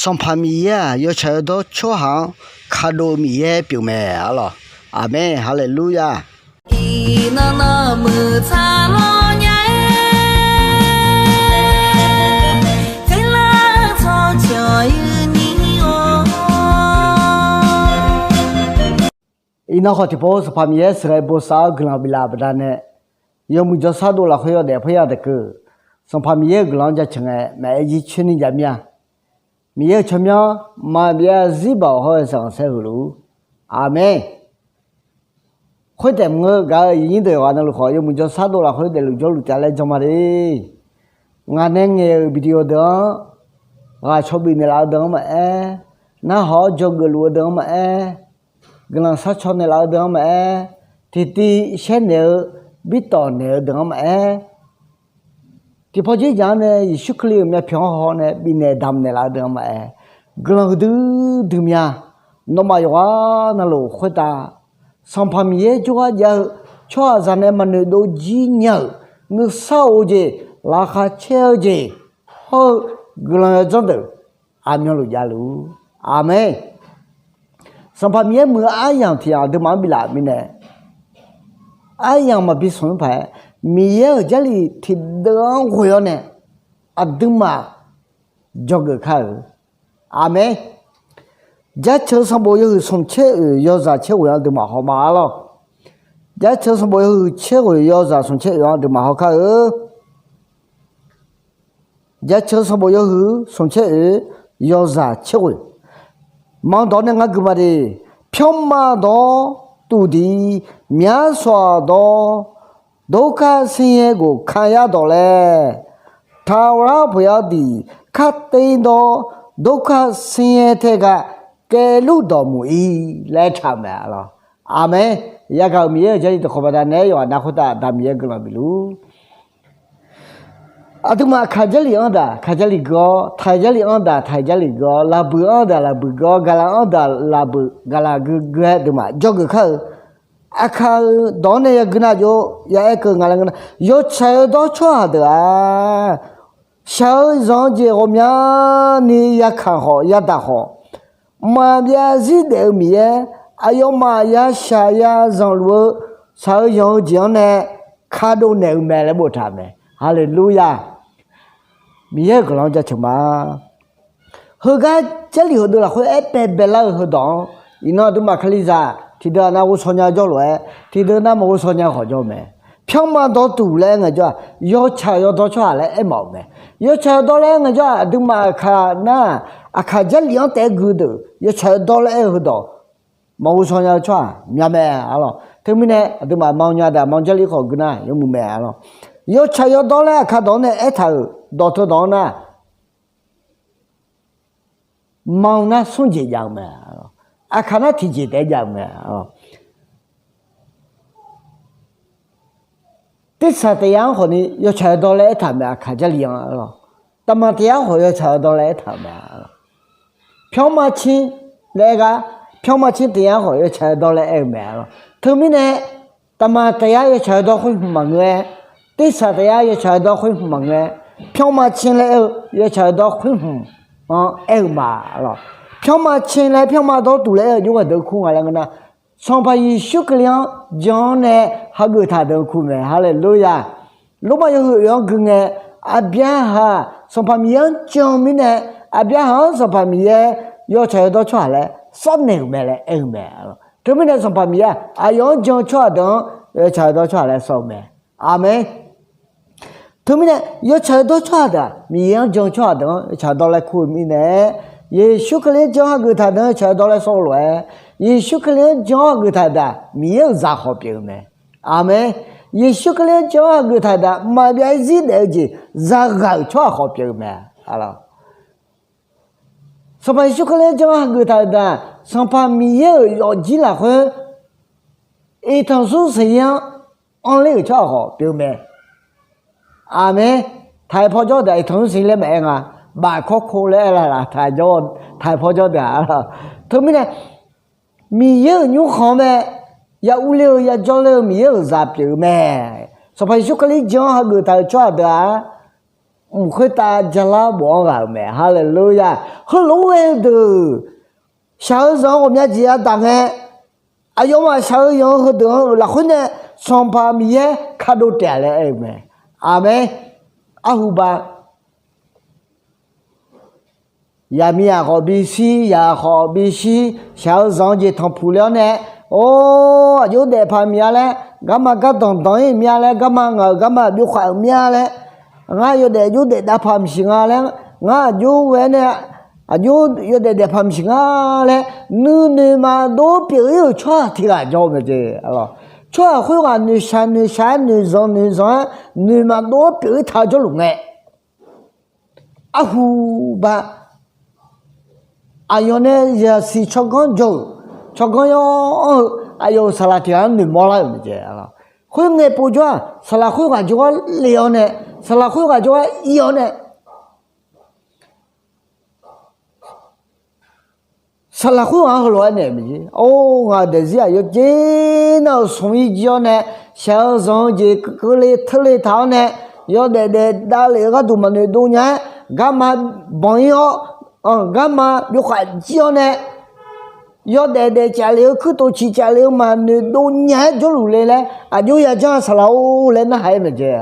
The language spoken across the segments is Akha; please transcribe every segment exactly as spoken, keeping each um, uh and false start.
Sanqpaq Miqyaer-aq, yawtsaq yawdawr tsawrhaq-anr kadov-eu Miqyaer pyeuf mae arlawq. Aqmeq, haleluya. Iqnan nawq muiq tsaq lawr nya-aer, tserlar-eu tsawrcawq-eu ni-or. Iqnan khawf tiqpov Sanqpaq Miqyaer sheuqghae bosav-awr guiqlanq biflaf baqdanae, yawmuiq jawrshar dov lafkhoer yawdaef paerya deuq keuv, Sanqpaq Miqyaer-euq guiqlanq-anr jaceuq ngae maqaer jir coer ni jav mir-a. Miqyaer-euq tsawrmyanr maqbyav zarzir baoq hawr-eu sanqpaq saer huiq luf-ur. Aqmeq. Khoertaef maqngeur, gaq-euq aqyuif aqnyir deuq yawqghaq navluf khawf, yawmuiq jawrshar dov lafkhoer daefluf jawrluf taef-a laer jan ma le. Ngaq nae ngaeq-euq video deuq-anr ghaq caw bif naeqlaf-eu deuq-anr maqaer, narhaq-awr dzawgeuf luf-eu deuq-anr maqaer, guiqlanq sharcaw naeqlaf-eu deuq-anr maqaer, tiqtiv shaer naeq-eu, birtawf naeq-eu deuq-anr maqaer, tiqpawf dzerdzaq-anr nae Yeqsur Kali-euq myavpyawq-anr haw nae bifnaeq damq naeqlaf-eu deuq-anr maqaer, guiqlanq huiqdui dui mya. Nawmaf yawqghaq navluf khoertav Sanqpaq Miqyaer jawrgar jav-eu, tsawrhaqzaq nae maqnoeqdov jir nya-euq, nuisar of-eu jeq, laqkhaq caer-eu jeq hawr-eu guiqlanq yawdzanr deuq aqmyanluf javluf-ur. Aqmeq. Sanqpaq Miqyaer muiq-eu aryamq tiq yamq aqduimaf-anr biflaf-euq mirnae, aryamq maqbi smq-anr paq-aer, Miqyaer-euq Jarlif tiqdeuv-anr ghoe-awr nae aqduimaf dzawgeuf kar-euq. Aqmeq. Jaceuq sanqbof yawhuiq smq tser oeq yawzaq tser ghoeq-anr aqduimaf haw ma arlawq. Jaceuq sanqbof yawhuiq tser ghoeq yawzaq smq tser oeq-anr aqduimaf haw kar-eu. Jaceuq sanqbof yawhuiq smq tser oeq yawzaq tser ghoeq. Manq dawq nae ngar gui ma de. Pyawrma dawr tuq diq, myar sawq dawr, dawrkar saer yaer ghof ka yar dawq laer, taqlar poqya diq kar ter dawr, dawrkar saer yaer taer gar kaevluf dawqmuiq ir laer taq-euq mae arlawq. Aqmeq. Yagaq-euq Miqyaer-euq Jarlif dawqkawq baqdanae yawqghaq nav khoertav Aqda Miqyaer guiqlanq bifluf-ur. Aqduimaf kaq Jarlif-anr daq kaq Jarlif gui-awr, taq Jarlif-anr daq taq Jarlif gui-awr, laqbuiq-anr daq laqbuiq gui-awr, gaqlaq-anr daq laqbuiq gaqlaq gui gui-aer aqduimaf dzawgeuf kar-eu. Aqkaq-eu dawq-anr nae yagui nar jov ya aer keuv nga laer ngeur nar, yawtsaq yawdawr tsawrhaq deuq-aq, shaq-eu zanq-eu jeq ghawqmyani yakaq khawf yadaq khawf, maqbyav zir daef-eu Miqyaer, aqyawfmaf yashaq yazanq luf-eu shaq-eu zanq-eu jeq-anr nae kadov naeq-eu mae laer boftaq-euq mae. Haleluya! Miqyaer-euq guiqlanq-anr jaceuq ma. Heugar Jarlif heudeuv lafkhoer aer baebae lar-eu heudawq-anr, iqnan aqduimaf kalizaq tiqdeuq-aq nar ghovshaw nya-eu jawr lof-aer, tiqdeuq nar maqghovshaw nya-eu khawf jawr-eu mae. Pyawrma dawr tuq laer aer ngaejawr-aq, yawtsaq yawdawr tsawrhaq laer aermawf-euq mae. Yawtsaq yawdawr laer aer ngaejawr-aq, aqduimaf aqkaq nar, aqkaq Jarlif-anr taef-aer gui deuq yawtsaq yawdawr laer aer-eu heudawq maqghovshaw nya-eu tsawrhaq mya mae arlawq. Teumirnae aqduimaf manq nya daq manq Jarlif khawf gui nar yawmuiq mae arlawq. Yawtsaq yawdawr laer aqkaq dawq-anr nae aertaq-euq dawqteu dawq-anr nar, manq nar smr jeq jav-eu mae. Aqkaq nar tiqjeq taef-aer jav-eu mae. Tersaq taf yar-anr khawfni yawtsaq yawdawr laer aertaq-euq mae, aqkaq Jarlif-anr arlawq. Taqmaq taf yar khawf yawtsaq yawdawr laer aertaq-euq mae. Pyawrma cir laer aer gar, pyawrma cir taf yar khawf yawtsaq yawdawr laer aer-eu mae arlawq. Teumirnae taqmaq taf yar yawtsaq yawdawr khoer hmq maqngeur-aer, tersaq taf yar yawtsaq yawdawr khoer hmq maqngeur-aer, pyawrma cir laer aer-eu yawtsaq yawdawr khoer hmq-anr aer-eu ma arlawq. Pyawrma cir laer pyawrma dawr tuq laer aer-eu jov ghae deuq kur nga laer ngeur nar, Sanqpaq Yeqsur Kali-anr jan-awr nae hageuf taq deuq-eu kur mae. Haleluya! Lormav yawhuiq oeq-anr gui ngae, Aqbyaqhaq Sanqpaq Miqyaer-anr jan-eu mirnae, Aqbyaqhaq-anr Sanqpaq Miqyaer yawtsaq yawdawr tsawrhaq laer sawr naeq-euq mae laer aer-eu mae. Teumirnae Sanqpaq Miqyaer-aq aqyawf-anr jan-eu tsawrhaq deuq-anr yawtsaq yawdawr tsawrhaq laer sawr-eu mae. Aqmeq. Teumirnae yawtsaq yawdawr tsawrhaq deuq-aq Miqyaer-anr jan-eu tsawrhaq deuq-anr yawtsaq yawdawr laer kur-eu mirnae, Yeqsur Kali-anr jan hageuf taq deuq-anr yawtsaq yawdawr laer sawr-eu lof-aer, Yeqsur Kali-anr jan hageuf taq deuq-aq Miqyaer-euq zaq khawf pyeuf-eu mae. Aqmeq. Yeqsur Kali-anr jan hageuf taq deuq-aq maqbyav zir daef-eu jeq zaghaq-euq tsawrhaq khawf pyeuf-eu mae. Sanqpaq Yeqsur Kali-anr jan hageuf taq-euq deuq-aq, Sanqpaq Miqyaer-euq yawfjir lafkhoer iqtanq smr siqnya-anr anrler-euq tsawrhaq khawf pyeuf-eu mae. Aqmeq. Taq-aer pawjawr deuq-aq iqtanq smr siqnya laer maqaer nga. Bafkawr ko laer aer laf laf taq-aer pawjawr deuq-aq. Teumirnae Miqyaer-euq nymrkhanq-anr mae, ya urler-eu ya jawrler-eu Miqyaer-euq zaq pyeuf-eu mae. Sanqpaq Yeqsur Kali jan hageuf taq-euq tsawrhaq deuq-aq, mq khoertav jalar bof-anr ghaq-euq mae. Haleluya! Heulof-aer ghae-eu deuq, shaq-eu zanq-eu ghawqmya jeq yadaq ngae, aqyawfmaf shaq-eu zanq-eu heudeuq-anr-euq lafkhoer nae Sanqpaq Miqyaer kadov taef-a laer aer-eu mae. Aqmeq. Arhuba, yaqmiq aqkhawf bishir, yaqkhawf bishir, shaq-eu zanq-eu jeq tanqpuq le-awr nae, or, aqjox daefpaq miq-a laer, garma gardanq danq-ir mir-a laer, garma ngaq-euq garma byovkhaf-euq mir-a laer, ngar yawdaef aqjox daef dav paq maqsiq nga laer, ngar aqjox ghae nae aqjox yawdaef daef paq maqsiq nga laer, nuinoeq maqdov pyeuf-ir-euq tsawrhaq tiq ghaq jawr-eu mae jeq. Tsawrhaq khoerghaq noeqshaq noeqshaq-aer, noeqzanq noeqzanq-aer, noeq maqdov-aer pyeuf-ir taq-eu jawrluf ngae, arhuba, aqyawf nae zaqsiq tsawrganr jawr-euq, tsawrganr yawr-anr-eu, aqyawf-euq saqlaq tiq ghaq-anr noeqmawr lar-euq mae jeq. Khoerngae povjawr-aq, saqlaq khoerghaq jawrgar le-awr nae, saqlaq khoerghaq jawrgar ir-awr nae, saqlaq khoerghaq-anr heulof-aer naeq-euq mae jeq. Or, ngaq-euq daefzir-aq, yawqjeq nar-euq smq-ir jir-awr nae, shaq-eu zanq-eu jeq keuvle teurle taq-awr nae, yawdaef daef davlef-eu gharduq maqnoeq dov nya-aer, garma banq-ir-awr, garma byovkhaf jir-awr nae, yawdaef daef caf lef-eu kuirtof ciq caf lef-eu maqnoeq dov nya-aer jawrluf le laer, aqjox yajanr-a saqlaq-or laer narhaq-aer mae jeq.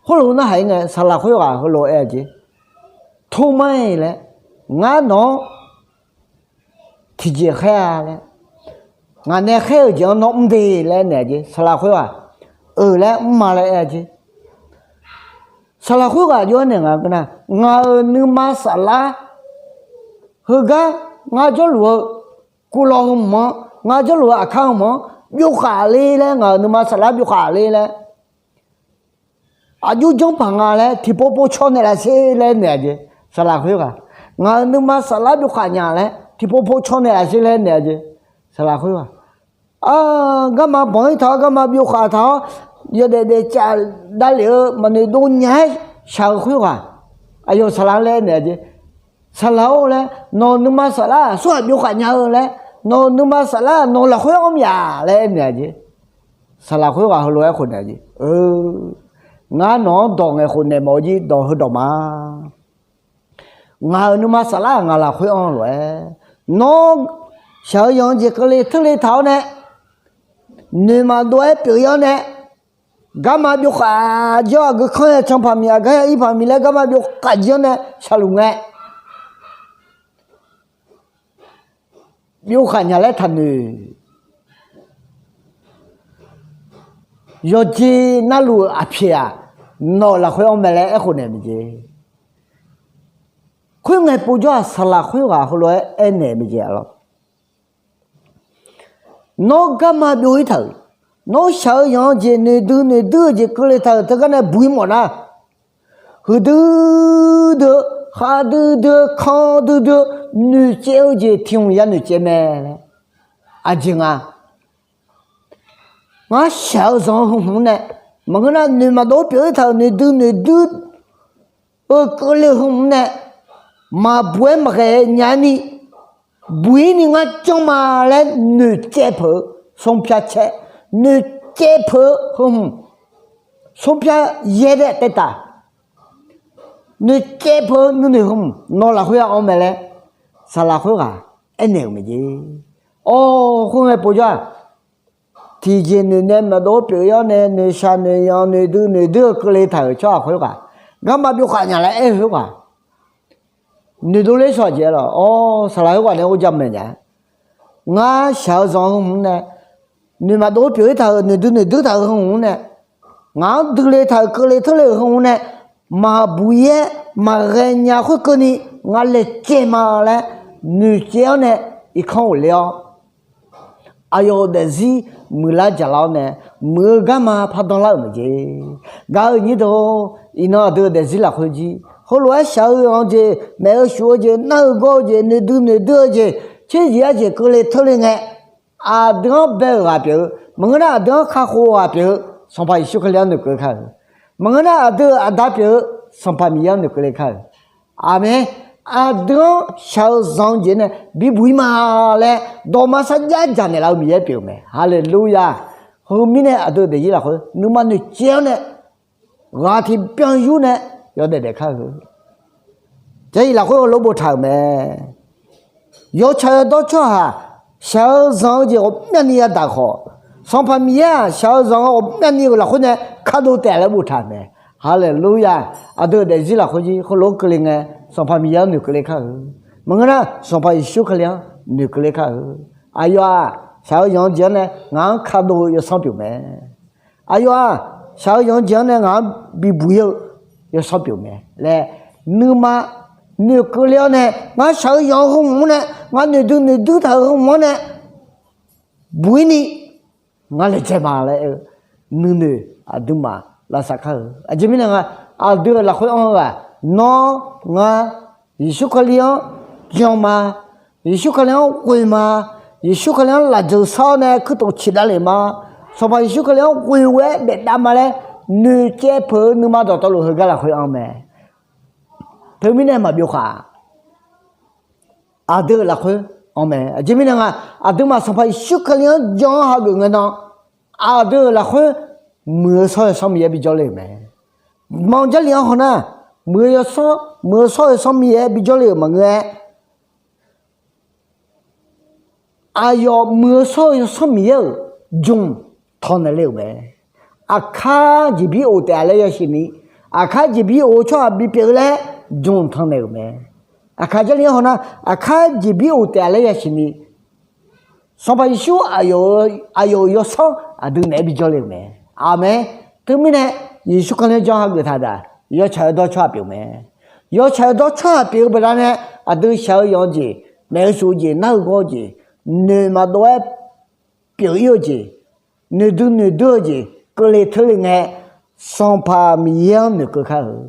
Khoerlof-aer narhaq-ir ngae, saqlaq khoerghaq heulof-aer aer-a jeq. Tormar-iq laer, ngar nawq-anr tiqjeq khaer-a laer, ngaq nae khaer-euq jeq-anr nawr mr de laer naeq-a jeq. Saqlaq khoerghaq, euq laer mr-a laer aer-a jeq. Saqlaq khoerghaq jov-aer naeq nga nar, ngaq-euq nuima saflar heugar ngar jawrluf-eu kuvlawv heu mq-anr, ngar jawrluf-eu aqkar heu mq-anr byovkhaf le laer, ngaq-euq nuima saflar byovkhaf le laer, aqjox janrpaq nga laer tiqpov pov caw naeqlaf sher laer naeq-a jeq. Saqlaq khoerghaq, ngaq-euq nuima saflar byovkhaf nya laer tiqpov pov caw naeqlaf sher laer naeq-a jeq. Saqlaq khoerghaq, garma banq-ir taq-awr, garma byovkhaf taq-awr, yawdaef daef caf davlef-eu maqnoeq dov nya-aer shaq-eu khoerghaq, aqyawf saqlaq-anr laer naeq-a jeq. Saqlaq-or laer, nawq-euq nuima saflar-aq tsawrhaq byovkhaf nya-eu laer, nawq-euq nuima saflar nawq-eu lafkhoer anr mya laer aer naeq-a jeq. Saqlaq khoerghaq heulof-aer khofnaeq-a jeq. Ngar nawq-anr dawq ngaeq khofnaeq mawf-eu jir dawq heudawq ma. Ngaq-euq nuima saflar-aq ngaq lafkhoer anr lof-aer, nawr shaq-eu zanq-eu jeq keuvle teurle taq-awr nae, noeq maqdov-aer pyeuf-ir-awr nae, garma byovkhaf jir-awr, aqgeu kanr ya can paq miq, aqgar ya ir paq miq laer garma byovkhaf jir-awr nae shaqluf ngae, byovkhaf nya laer taqnoeq. Yawqjeq navluf-euq aqpyaeq-aq, nawq-euq lafkhoer anr mae laer aerkhof naeq mae jeq. Khoerngae povjawr-aq, saqlaq khoerghaq heulof-aer aernaeq mae jeq-a lawr. Nawr garma byov-ir taq-euq, nawr shaq-eu zanq-eu jeq noeqdui noeqdui-eu jeq keuvle taq-euq teugar nae buq-ir mawf nar, huiqdui dui-eu, khavdui dui-eu, kandui dui-eu, noeqcaev-eu jeq tiq hmq ya noeqcaev mae laer. Aqjeq nga, ngar shaq-eu zanq-eu heu hmq-anr nae, maqngeur nar noeq maqdov-aer pyeuf-ir taq-euq noeqdui noeqdui eu keuvle-eu heu hmq-anr nae, maqbuq-aer maqghae nya-aer ni, buq-ir ni ngar janr ma laer noeqcaev peuq-eu, ဆုံးဖြတ်ချက်, noeqcaev peuq-eu heu hmq, ဆုံးဖြတ် yaer daef taev taf, noeqcaev peuq-eu nuinoeq heu hmq nawq lafkhoer-anr mae laer, saqlaq khoerghaq aernaeq-euq mae jeq. Or, khoerngae povjawr-aq, tiqjeq noeq nae maqdov-aer pyeuf-ir-awr nae, noeqshaq noeqzanq noeqdui noeqdui-eu keuvle taq-euq tsawrhaq khoerghaq, garma byovkhaf nya laer aer-eu khoerghaq, noeqdov ler shawq-aq jeq-a lawr. Or, saqlaq khoerghaq nae ur ja maeq nya-a. Ngar shaq-eu zanq-eu heu hmq-anr nae, noeq maqdov-aer pyeuf-ir taq-euq noeqdui noeqdui taq-euq heu hmq-anr nae, ngaq-anr duile taq-euq keuvle teurle-euq heu hmq-anr nae, maqbuq-ir-aer maqghae nya khoerkeuvni ngar laejae ma laer noeqcaev-awr nae irkanr ghofler-awr, aqyawf-euq daefzir muiqlar jaqlar-awr nae, muiq-eu garma pardanr lar-euq mae jeq. Gaq-euq nyir deuq-or, iqnan aqdui-euq daefzir lafkhoer jir heulof-aer shaq-eu zanq-eu jeq, maef-eu shuf-eu jeq, nar-eu gawr-eu jeq, noeqdui noeqdui-eu jeq, tserziq-ar jeq keuvle teurle ngae, aqdui-anr bae-euq ghaq pyeuf-eu, maqngeur nar aqdui-anr kakhof-eu ghaq pyeuf-eu, Sanqpaq Yeqsur Kali-anr noeqkeuv kar-euq, maqngeur nar aqdui-euq aqda pyeuf-eu, Sanqpaq Miqyaer-anr noeqkeuv le kar-euq. Aqmeq. Aqdui-anr shaq-eu zanq-eu jeq nae bibuq-ir ma laer dawqma sarjax dzaqnaeq laf-eu Miqyaer pyeuf-eu mae. Haleluya! Heu mirnae aqdui-euq daefzir lafkhoer nuima noeqcaev-awr nae, ghaq tiqbyan yur nae yawdaef daef kar-eu. Jarlif lafkhoer heulof boftaq-euq mae. Yawtsaq yawdawr tsawrhaq shaq-eu zanq-eu jeq ghawqmyani yadaq khawf, Sanqpaq Miqyaer-aq shaq-eu zanq-eu ghawqmyani-euq lafkhoer nae kadov taef laer boftaq-euq mae. Haleluya! Aqdui-euq daefzir lafkhoer jir heulof-aer keuvle ngae, Sanqpaq Miqyaer-anr noeqkeuvle kar-eu. Maqngeur nar, Sanqpaq Yeqsur Kali-anr noeqkeuvle kar-eu. Aqyawf-aq, shaq-eu zanq-eu jeq-anr nae ngaq-anr kadov-eu yawsanr pyeuf mae. Aqyawf-aq, shaq-eu zanq-eu jeq-anr nae ngaq-anr bibuq ir-eu yawsanr pyeuf mae laer, nuima noeqkeuvle-awr nae, ngar shaq-eu zanq-eu heu hmq-anr nae, ngar noeqdui noeqdui taq-euq heu hmq-anr nae buq ir ni ngar laejae ma laer aer-eu nuinoeq aqduimaf lavsav kar-eu. Aqjeq mirnae nga, aqdui-euq lafkhoer anr-eu ghaq, nawr, ngar, Yeqsur Kali-anr jan ma. Yeqsur Kali-anr ghoe ma. Yeqsur Kali-anr lafjeuq sar-awr nae kuirtof ciqdav lef ma. Sanqpaq Yeqsur Kali-anr ghoe-aer daefdav ma laer noeqcaev peuq-eu nuima dawqtawvluf heugar lafkhoer anr mae. Teumirnae maqbyov khaq, aqdui-euq lafkhoer anr mae. Aqjeq mirnae nga, aqduimaf Sanqpaq Yeqsur Kali-anr jan-anr hageuf ngae nan, aqdui-euq lafkhoer muiq-eu shawr-eu Yawsanr Miqyaer bijawr le-euq mae. Manq Jarlif-anr haw nar, muiq-eu yawsanr, muiq-eu shawr-eu Yawsanr Miqyaer bijawr le-euq maqngeur-aer, aqyawf muiq-eu shawr-eu Yawsanr Miqyaer-euq jmq tanqnaeq le-euq mae. Aqkar jeqbir of taef-a laer yasiq ni, aqkar jeqbir of-eu tsawrhaq bipyeuf-eu laer jmq tanqnaeq-euq mae. Aqkar Jarlif-anr haw nar, aqkar jeqbir of taef-a laer yasiq ni, Sanqpaq Yeqsur aqyawf-euq yawsanr aqdui naeq-aer bijawr le-euq mae. Aqmeq. Teumirnae, Yeqsur Kali-anr jan hageuf taq daq, yawtsaq yawdawr tsawrhaq pyeuf mae. Yawtsaq yawdawr tsawrhaq pyeuf-eu baqdanae, aqdui shaq-eu zanq-eu jeq, naef-eu shuf-eu jeq, nar-eu gawr-eu jeq, noeq maqdov-aer pyeuf ir-eu jeq, noeqdui noeqdui-eu jeq keuvle teurle ngae, Sanqpaq Miqyaer-anr noeqkeuv kar-eu.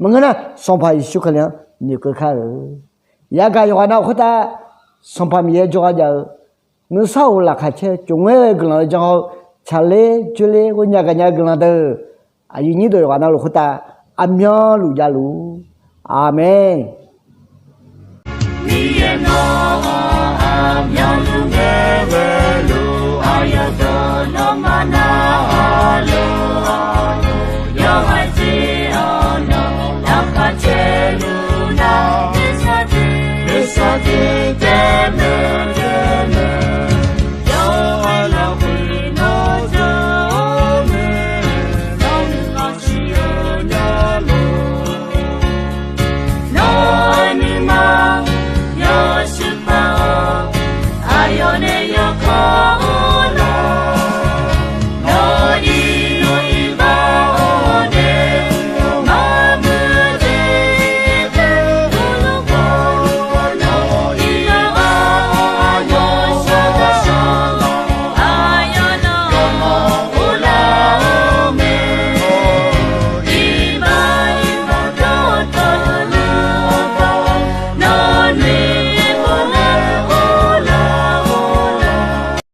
Maqngeur nar, Sanqpaq Yeqsur Kali-anr noeqkeuv kar-eu. Yagaq yawqghaq navluf khoertav Sanqpaq Miqyaer jawrgar jav-eu, nuisar of laqkhaq caer-eu, tsof ngaer-eu guiqlanq-eu jan haw-eu, tsaqler dzoerler ghoer nya gaqnya-eu guiqlanq deuq, aqyuif nyir deuq yawqghaq navluf khoertav aqmyanluf javluf. Aqmeq.